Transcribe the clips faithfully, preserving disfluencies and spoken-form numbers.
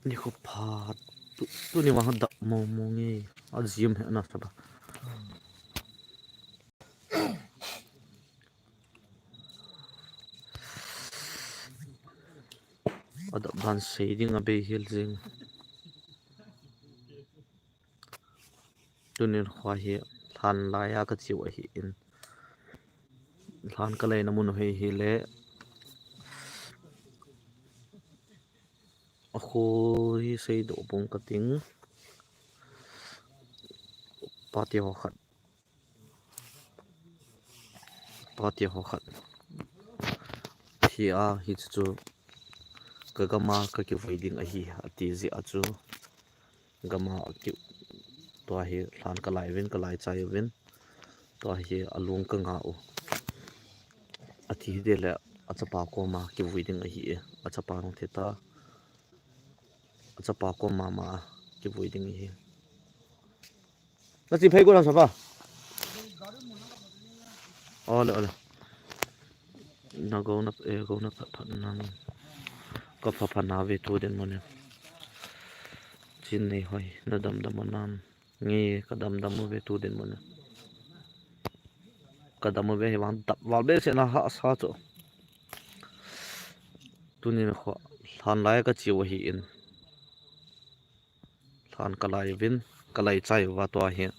Nikho pha tu, tuni vang dap mong mong e. Ajim he na saba. Adap dan sei ding abei hel jing. Tunin khua hi lhan lai a ka chiu ahi in. Lhan ka leina mun hi hi le. A khu hi sei do pung ka ting. Pati ho khat. Pati ho khat. Hi a hi chu chu ka gama ka kivui ding ahi ati ji a chu. Gama ki tua hi lhan ka lai vin ka lai chai vin. Tua hi alung ka nga u. Ati hi de le a chapa koma kivui ding ahi e. A chapa nung theta. A chapa koma ma kivui ding ahi. Na chi phei ko na sapa. Ole, ole. Na go na, eh, go na phat phat nam. Ka pha pha na ve tu den mo ne. Chin nei hoi, na dam dam mo nam. Nge ka dam dam mo ve tu den mo ne. Ka dam mo ve hi vang dap val be se na ha sa cho. Tunin kho lhan lai ka chiu ahi in. Lhan ka lai vin, ka lai chai va tua hi.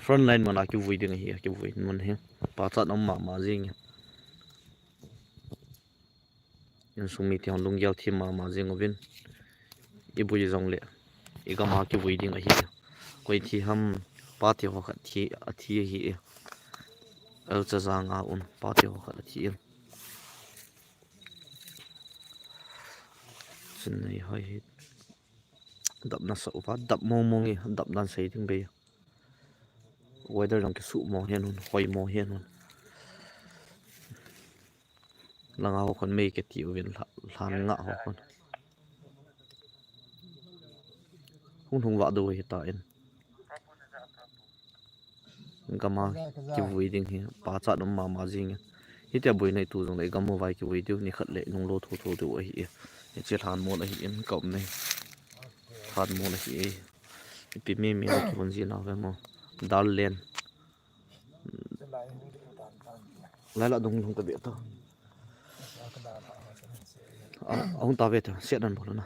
Front line mana kivui ding hi, kivui mun hi. Pachat um mama jing. Insung mite hon lunggel thim mama jing uvin. I bui jong le. I gama kivui ding ahi. Koi thi ham pati ho khat thi, athi ahi. Al cha jang a um pati ho khat athi in. Chin nei hoi hi. Dap nasa uva, dap mong mong e, dap dan sei ding bei. Weather jong kisu mo hian hun, hoi mo hian hun. Langa ho khon mei ke ti uvin lha-, lhan nga ho khon. Hung hung va do hi ta in. Gama kivui ding hi, pachat um mama jing e. Hitia buina i tu jong le gam mo vai kivui diu, ni khat le nung lo tho tho diu ahi e. Hiche lhan mol ahi in ka um nei. Lhan mol ahi e. Ipi mi mi la kivun ji na ve mo. Dal len. Lai la dung dung ta be ta. A, a hung ta ve ta, siat nan bol na.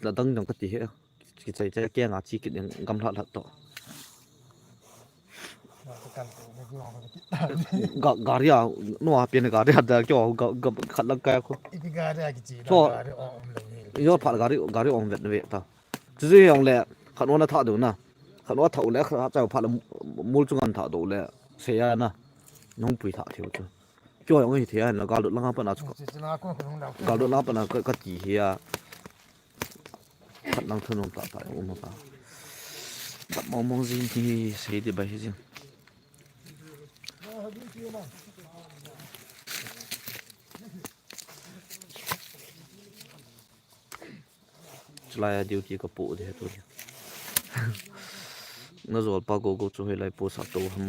La dang dang ka ti he. Ki chai chai ke nga chi kit ding gam hlat hlat to. Ga-, gari a, no a pian gari a da kyo ga, ga, khat lang kai ko. Ipi gari a kichi na, so, gari a um le ni. Yo phat gari, gari ong vet ve ta. Chu ji yong le, khat no na tha do na. Khat no tha u le, khat cha phat le mul chung an tha do le. Se ya na. Nong pui tha thiu chu. Kyo yong hi thei a, na gal dot langa pana chu. Gal dot langa pana ka, ka ti hi a. Khat lang thun um ta ta, um ta. Dap mong mong jing hi, sei di bai hi jing. Chulai a duty ka pu de tu. Na jol pa go go chu hoi lai pu sa to ham.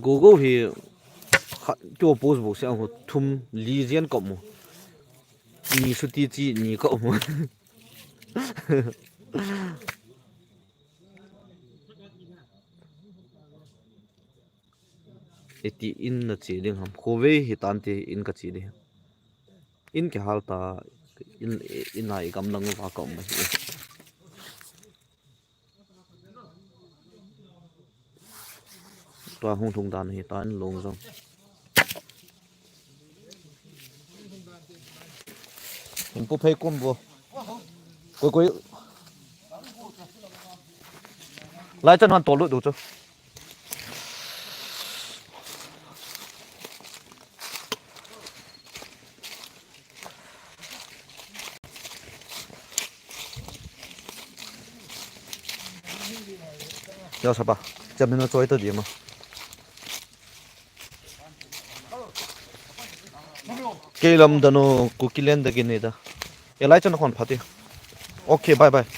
Go go hi kha, kyo pu bu se ho thum li jian ko mu. Ni su ti chi ni ko mu. Iti in na chi ding ham. Khove hi tan ti in ka chi ding. In ke hal ta in, in ai gam lang va ka um hi. Tua hung thung dan hi ta in long jong. Hung pu phei kum bo. Koi koi. Lai chan han tol lut du chu. Yo sapa, chamin na choi ta di ma. Kei lam dano Kuki len da gine da. Elai chan khon phati. Okay, bye bye.